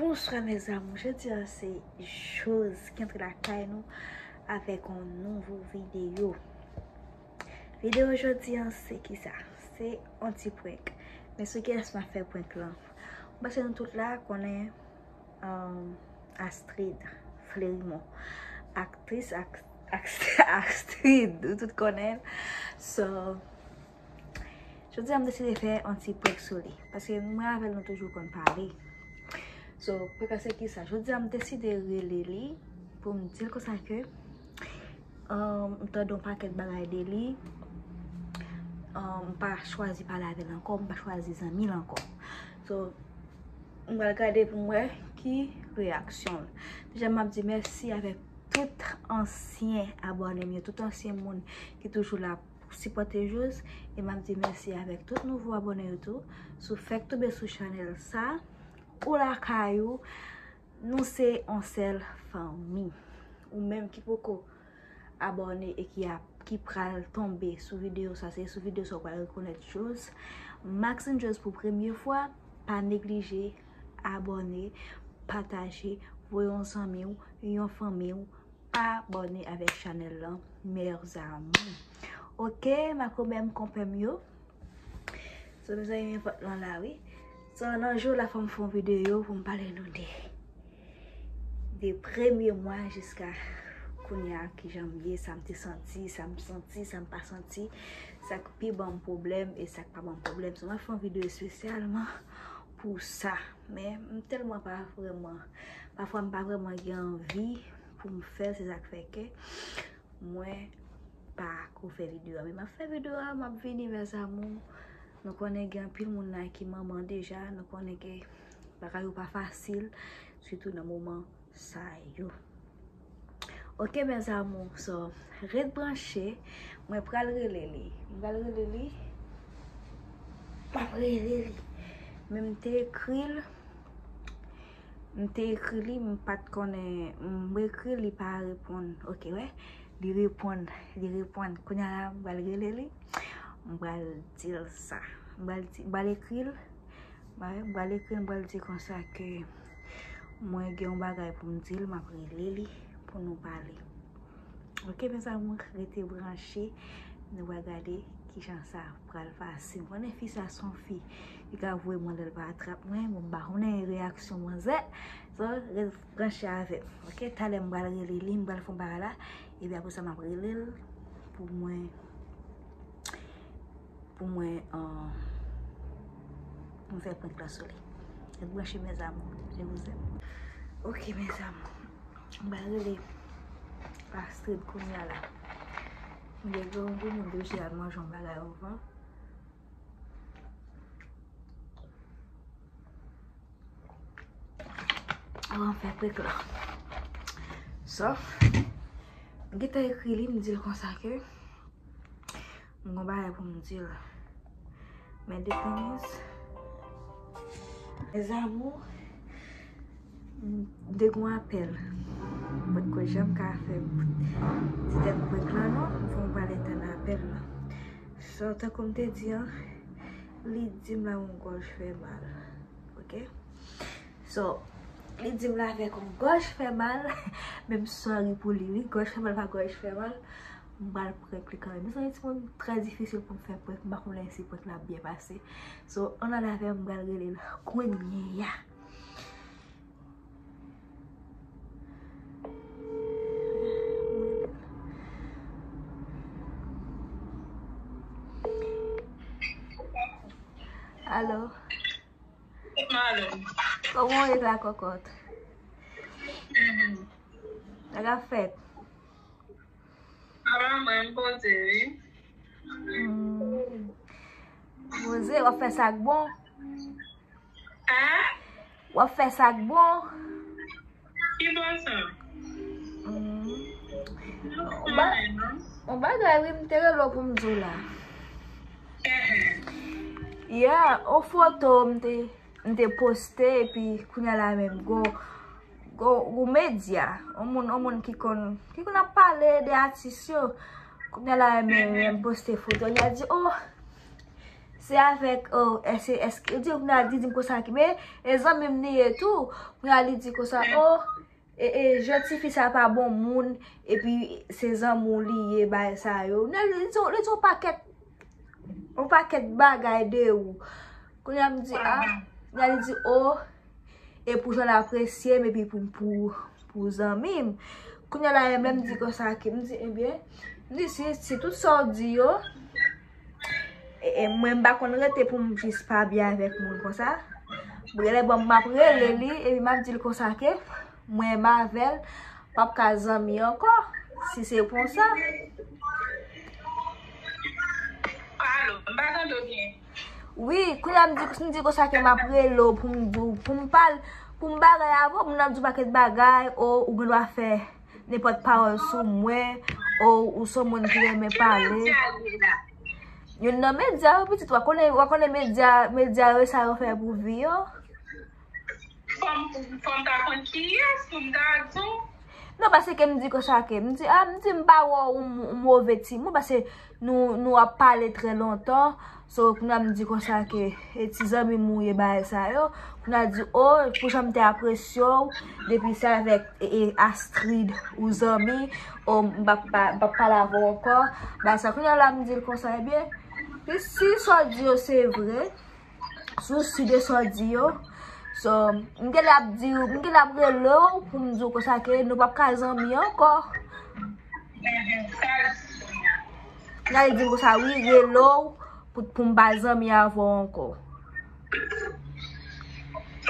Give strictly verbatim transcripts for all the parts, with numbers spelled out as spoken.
Bonswa mes amours, jodi a se Jose ki antre lakay nou avèk yon nouvo videyo. Videyo jodi a se kisa? Se yon ti prank. Men sou kiyès m ap fè prank lan? Paske nou tout la konnen um, Astrid Fleurimond, aktris, ak, ak, Astrid, nou tout konnen l. So, jodi a m deside fè yon ti prank sou li. Paske mwen avè l nou toujou konn pale. So, prank la se kisa? Jodi a m deside rele li pou m di l konsa ke um, m tande yon pakèt bagay de li. Um, m pa chwazi pale avè l ankò, m pa chwazi zanmi l ankò. So, m pral gade pou m wè ki reyaksyon l. Deja, m ap di mèsi avèk tout ansyen abòne m yo, tout ansyen moun ki toujou la pou sipòte Jose. E m ap di mèsi avèk tout nouvo abòne yo tou. Si w fèk tonbe sou chanèl sa, ou lakay ou, nou se yon sèl fanmi. Ou menm ki poko abòne e ki ap, ki pral tonbe sou videyo sa, se sou videyo sa w pral rekonèt Jose, Maxine Jose pou premye fwa. Pa neglije abòne, pataje, voye yon zanmi w, yon fanmi w, abòne avèk chanèl lan, mes amours. Ok, makomè m, konpè m yo. So, mezanmi, men pòt lan la, wi. So, nan jou la, fò m fè yon videyo pou m pale nou de, de premye mwa jiska kounye a, kijan m ye, sa m te santi, sa m santi, sa m pa santi, sa k pi ban m pwoblèm e sa k pa ban m pwoblèm. So, m ap fè yon videyo espesyalman pou sa. Men, m tèlman pa vrèman, pafwa m pa vrèman gen anvi pou m fè l, se sa k fè ke mwen pa ko fè videyo a. Men m ap fè videyo a, m ap vini, mes amours. Nou konnen gen anpil moun la ki manman deja, nou konnen ke bagay yo pa fasil, sitou nan moman sa yo. Ok, mes amours, so, ret branche, mwen pral rele li. M pral rele li. M ap rele li. Men m te ekri l. M te ekri li, m pa t konnen, m ekri li pa reponn. Ok, wè. Li reponn, li reponn. Kounye a la, m pral rele li. M pral di l sa. M pral di, m pral ekri l. M pral ekri l, m pral di konsa ke mwen gen yon bagay pou m di l, m ap rele li pou nou pale. Ok, mes amours, rete branche. Nou va gade kijan sa pral pase. M konnen fi sa se yon fi ki ka voye mwen lè l pa atrap mwen. Bon, m pa konnen reyaksyon manzè. So, ret branche avè m. Ok, talè m pral rele li, m pral fè yon bagay la. Epi apre sa, m ap rele l pou mwen, pou mwen, euh, pou mwen fè prank la sou li. Ret branche, mes amours. Je vous aime. Ok, mes amours. M pral rele Astrid kounye a la. M gen yon gwo moun deja al manje yon bagay anvan. Anvan m fè prank la. So, m gentan ekri li, m di l konsa ke m gon bagay pou m di l. Men the thing is, mes amours, m te gon apèl. Mwen potko janm ka fè ti tèt prank la non, fò m pral etenn apèl la. So, tankou m te di an, li di m la yon gòj fè mal. Ok? So, li di m la avèk yon gòj fè mal, men m sorry pou li, wi, gòj fè mal pa gòj fè mal. M pral prank li kanmenm. Mezanmi, timoun, trè difisil pou m fè prank. M pa konnen si prank la ap byen pase. So, ann ale avè m, m pral rele l kounye a. Alo. Alo. Kòman w ye la, kòkòt? Mhm. Sa k ap fèt? Apa mwen, m poze, wi. Hmm. Poze, w ap fè sa k bon? Hein? W ap fè sa k bon? Ki bon sa? Hmm. Yon ba-, yon bagay, wi, m te rele w pou m di w la. Yeah, yon foto m te, m te poste, epi kounye a la menm, go, go, go medya, yon moun, yon moun ki konn, ki konn ap pale de atis yo. Kounye a la, men, men poste foto, y a di, oh, Se avèk, oh, èske, èske, li di, kounye a li di m konsa ke, men, e zanmi m li ye tou. Kounye a li di konsa, oh, e, e, jan tifi sa pa bon moun, epi se zanmi w li ye, bagay sa yo. Li, li di, li di yon pakèt, yon pakèt bagay de ou. Kounye a m di, ah, kounye a li di, oh, e pou jan l apresye m, epi pou, pou, pou zanmi m. Kounye a la, menm m di konsa ke, m di, ebyen, m di, si, si tout sa w di yo, e, e, mwen, m pa konn rete pou m jis pa byen avèk moun konsa. Mwen, lè bon, m ap rele li, epi m ap di l konsa ke, mwen, m avè l, p ap ka zanmi ankò, si se konsa. Alo, m pa tande w byen. Wi, kounye a m di, m di konsa ke m ap rele w pou m di w, pou m pale, pou m bagay avè w, moun ap di w pakèt bagay, o ou gen dwa fè nenpòt pawòl sou mwen, o ou se yon moun ki renmen pale. Youn nan medya yo, pitit, w konnen, w konnen medya, medya yo, sa yo fè pou vi yo. Fò m, fò m ta konn kiyès pou m ta di w. Non, paske m di konsa ke, m di, ah, m di m pa wè w yon, yon move timoun, paske nou, nou ap pale trè lontan. So, kounye a m di konsa ke, e ti zanmi m ou ye bagay sa yo. Kounye a di, oh, pou jan m te apresye w, depi se avèk, e, e, Astrid ou zanmi, oh, m p ap pa, m p ap pale avè w ankò. Bagay sa, kounye a la m di l konsa, ebyen, si, si sa w di yo se vre, si w si de sa w di yo. So, m genlè ap di w, m genlè ap rele w pou m di w konsa ke nou p ap ka zanmi ankò. Kounye a li di m konsa, wi, rele w pou, pou m pa zanmi avè w ankò.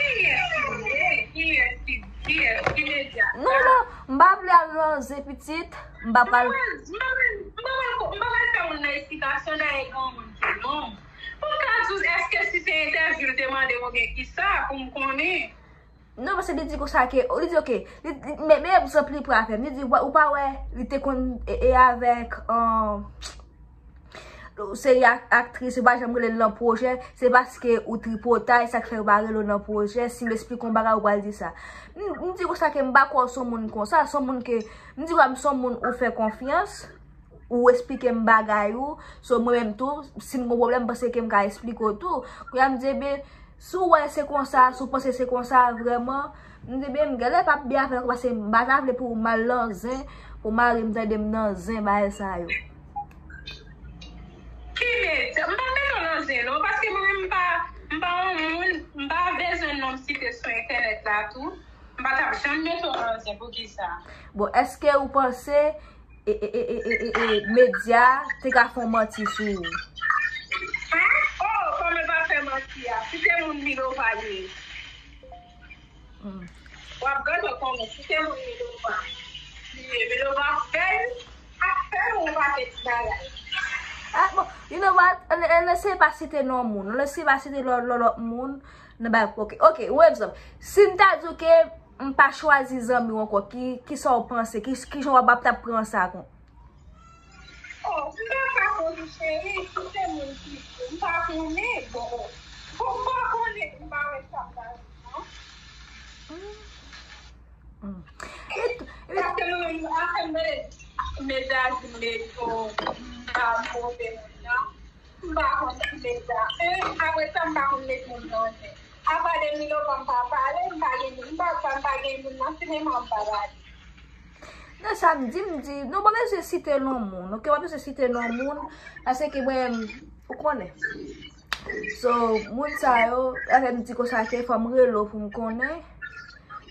Kiyès ki vle? Kiyès ki, kiyès ki medya? Non, non, m pa vle al nan zen pitit, m pa pral. M pa pral, m pa pral, m pa pral fè moun nan esplikasyon dèyè granmoun ki non. Pou m ka di w, èske si se entèvyou l te mande m oubyen kisa, pou m konnen? Non, paske li di konsa ke, li di, ok, li, li, men, men egzanp li pral fè m. Li di, ou pa wè, li te konn e, e avèk, um, seri ak, aktris, yo pa janm rele l nan pwojè, se paske ou tripotay, sa k fè yo pa rele w nan pwojè. Si m esplike yon bagay, ou pral di sa. M, m di konsa ke m pa kwè w se yon moun konsa, se yon moun ke, m di w m se yon moun ou fè konfyans, ou esplike m bagay ou. So, mwen menm tou, si m gon pwoblèm, m panse ke m ka esplike w tou. Kounye a m di, ebyen, si w wè se konsa, si w panse se konsa vrèman, m di, ebyen, m genlè p ap byen avè l, paske m pa ta vle pou m al nan zen, pou mari m tande m nan zen, bagay sa yo. Ki medya? M pa mete w nan zen, non, paske mwen menm m pa, m pa yon moun, m pa bezwen non m site sou entènèt la tou. M pa t ap janm mete w nan zen, poukisa? Bon, èske ou panse e, e, e, e, e, e, e, medya te ka fè yon manti sou ou? Hein? Oh, kòman l pa fè manti a? Si se moun Milova li ye. Hmm. W ap gade w konnen, si se moun Milova li ye, Milova fè l, ap fè l yon pakèt bagay. Ah, bon, you know what? Ann, ann eseye pa site non moun. Ann eseye pa site lòt, lòt, lòt moun. Nan bay, ok, ok, yon egzanp. Si m ta di w ke m pa chwazi zanmi w ankò, ki, ki sa w panse? Ki, ki jan w ap t ap pran sa kon? Oh, m pa ka konnen, cheri, si se moun ki di, m pa konnen, bon. Bon, m pa konnen, m pa wè sa m ta di, non. Hmm. Hmm. Paske mwen menm, afè m medya di m, m pa move moun nan. M pa konn ki medya. Eh, apre sa, m pa konn met moun nan zen. Apa de Milova m pa pale, m pa gen moun, m pa, m pa gen moun nan sinema, m pa pale. Non, sa m di, m di, nou pa bezwen site non moun, ok? W pa bezwen site non moun, paske mwen, ou konnen. So, moun sa yo, avè m di konsa ke fò m rele w pou m konnen.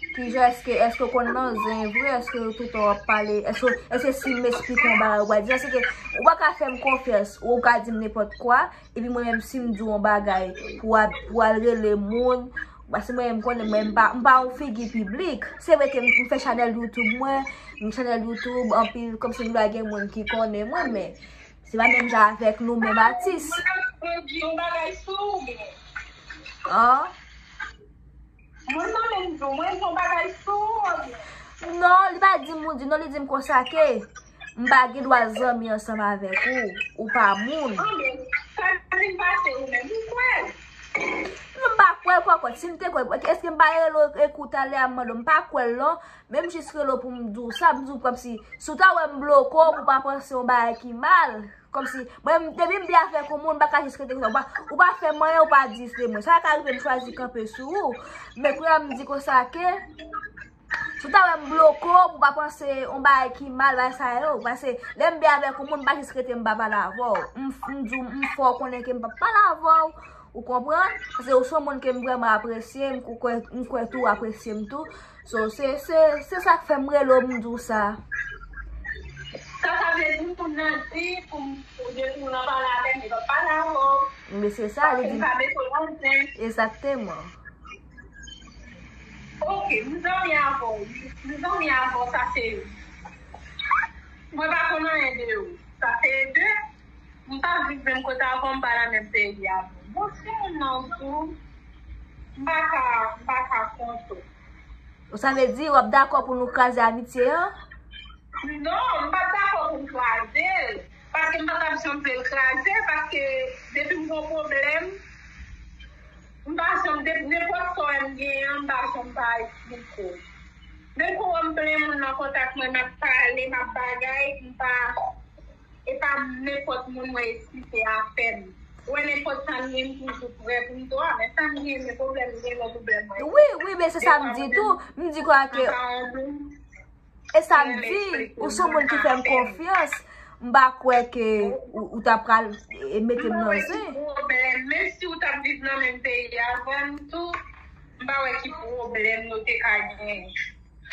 Kijan, èske, èske w konn nan zen vre? Èske w toutan w ap pale? Èske, èske si m esplike yon bagay, ou pral di sa? Se ke ou pa ka fè m konfyans, ou ka di m nenpòt kwa, epi mwen menm si m di w yon bagay, pou w al, pou w al rele moun, paske mwen menm konnen, mwen m pa, m pa yon figi piblik. Se vre ke m, m fè chanèl YouTube mwen, m chanèl YouTube, anpil, kòmsi m gen moun ki konnen mwen, men se pa menm jan avèk nou menm atis. Mwen di yon bagay sou ou, men. An? Moun nan menm di w, mwen di yon bagay sou ou, men. Non, li pa di m ou di, non, li di m konsa ke m pa gen dwa zanmi ansanm avèk ou, ou pa moun. An, men, sa vin pase ou menm, ou kwè l? Non, m pa kwè l, kwè, kwè. Si m te kwè, èske m pa rele w ekou talè a, m mande w, m pa kwè l, non. Men m jis rele w pou m di w sa, m di w kòmsi, si w ta wè m bloke w, pou w pa panse yon bagay ki mal. Kòmsi, mwen, depi m byen avèk yon moun, m pa ka jis rete konsa. Ou pa, ou pa fè m anyen, ou pa di de mwen. Sa ka rive m chwazi kanpe sou ou. Men kounye a m di konsa ke, si w ta wè m bloke w, pou w pa panse yon bagay ki mal, bagay sa yo. Paske lè m byen avèk yon moun, m pa jis rete, m pa pale avè w. M, m di w, m fè w konnen ke m p ap pale avè w. Ou konprann? Paske ou se yon moun ke m vrèman apresye, m kwè, m kwè tou ou apresye m tou. So, se, se, se sa k fè m rele w, m di w sa. Sa, sa vle di moun nan di pou m, pou depi moun nan pale avè m, li p ap pale avè w. Men se sa, li di. Paske m pa mete w nan zen. Egzakteman. Ok, m zanmi avè w. M zanmi avè w, sa se youn. Mwen pa konn anyen de ou. Sa se de. M pa viv menm kote avè w, m pa nan menm peyi avè w. Bon, si moun nan di w, m pa ka, m pa ka kont ou. Sa vle di, w ap dakò pou nou kraze amitye an? Non, m pa t dakò pou m kraze l. Paske m pa t ap janm vle l kraze, paske depi m gon pwoblèm, m pa janm, de, nenpòt sa w wè m genyen an, m pa janm pa eksplike w. Menm kou w wè m plen moun nan kontak mwen, m ap pale, m ap bagay, m pa, e pa nenpòt moun mwen eksplike afè m. Ou wè nenpòt sa m gen, m toujou prè pou m di w, a, men sa m gen, men pwoblèm m gen, men pwoblèm mwen. Wi, wi, men se sa m di tou. M di kwa ke, e sa m di, ou se yon moun ki fè m konfyans. M pa kwè ke ou, ou ta pral, e, mete m nan zen. Pwoblèm, menm si ou t ap viv nan menm peyi avè m tou, m pa wè ki pwoblèm nou te ka genyen.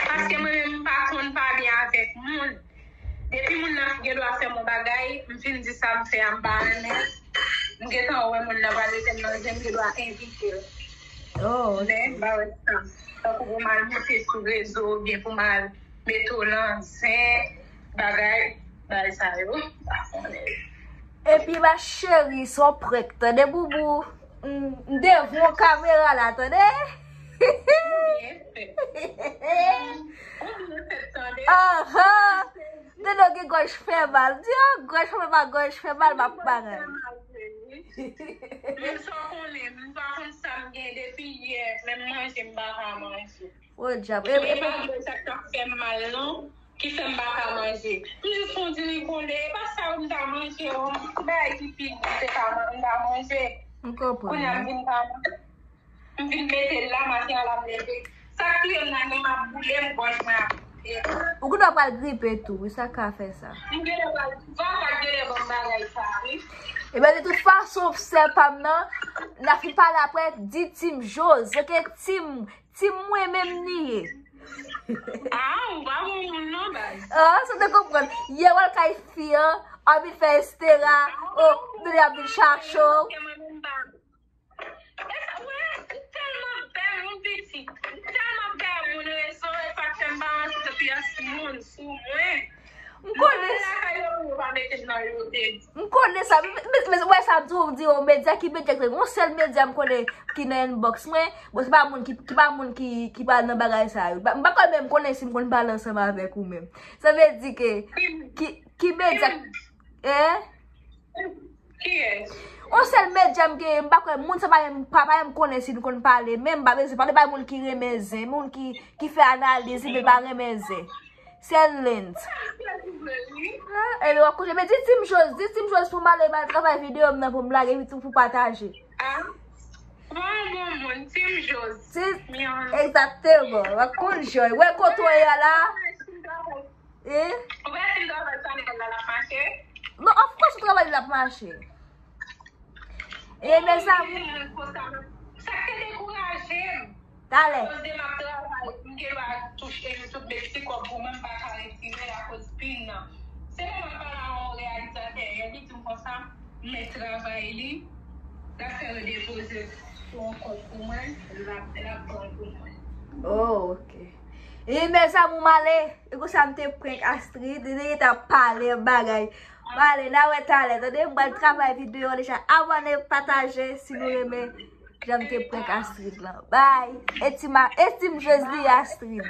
Paske mwen menm, m pa konn pa byen avèk moun. Depi moun nan gen dwa fè m yon bagay, m fin di sa m fè a, m pa renmen. M gentan wè moun nan pral mete m nan zen, m gen dwa envite l. Oh. Men, m pa wè sa. Tankou pou m al monte sou rezo, oubyen pou m al mete w nan zen, bagay, bagay sa yo, m pa konnen. Epi, ma chérie, se yon prank, tande, boubou. M, m devan kamera la, tande? Ou byen fè. Ou byen fè, tande. Ahan. Tande w gen gòj fè mal. Di, oh, gòj fè mal, gòj fè mal, m ap bagay. Men sa w konnen, m pa konn sa m gen depi yè, menm manje m pa ka manje. Podyab. E, e, e pa dlo sa k ap fè m mal non, ki fè m pa ka manje. M jis fon diri kole, e pa sa m ta manje, yon ti bagay ki pi dou se pa man-, m ta manje. M konprann. Kounye a m vin pa manje. M vin mete l la, maten an la m leve. Sa k kriye m nan men m ap boule m, gòj mwen ap boule. Ou gen dwa pral gripe tou, wi, sa ka fè sa. M genlè pral, va, va genlè ban m bagay sa, wi. Ebyen, de tout fason, sè pa m nan, n a fin pale apre, di Team Jose, ok? Team Ti mwen menm li ye. Ah, ou pa bon moun non, baz. Ah, sa te konprann. Yè w al kay fi an, anvi fè Estera. Oh, nou li ap vin chache w. E sa, wè, ou tèlman bèl, moun pitit. Ou tèlman bèl, moun rezon, e sa k fè m pa rantre pyès moun sou mwen. M konnen. M konnen sa. Men, men, men, wè sa, m di w, m di w, medya ki medya, yon sèl medya m konnen ki nan inbox mwen. Bon, se pa moun ki, ki pa moun ki, ki pral nan bagay sa yo. M pa kwè menm konnen si m konn pale ansanm avèk ou menm. Sa vle di ke, ki, ki medya, hein? Kiyès? Yon sèl medya m gen, m pa kwè moun sa pa menm, pa, pa menm konnen si nou konn pale, men m pa bezwen pale bay moun ki renmen zen, moun ki, ki fè analiz, li pa renmen zen. Sèl Lens. Ah, e w ap koute, men di Team Jose, di Team Jose pou m ale bay travay videyo m nan pou m lage epi tou pou pataje. Ah, bon, bon, bon, Team Jose. Egzakteman, w ap konn jan. Wè kote w ye a la. E? Ou wè si m travay chanèl la, l ap mache? Non, of course, ou travay, l ap mache. E, mezanmi. Sa k te dekouraje m. Talè. Koze m ap travay, m gen dwa touche YouTube, men ti kòb pou mwen, m pa ka retire l akoz pin nan. Se lè m ap pale a yon reyalizatè, li di m konsa, m mèt travay li, l ap fè yo depoze sou yon kont pou mwen, l ap, l ap pran l pou mwen. Oh, ok. E mezanmi, m ale. E konsa m te prank Astrid, li te ap pale bagay. M ale, n a wè talè, tande, m pral travay videyo deja. Abòne, pataje, si nou renmen jan m te prank Astrid lan. Bye. E Team, e Team Jose li Astrid.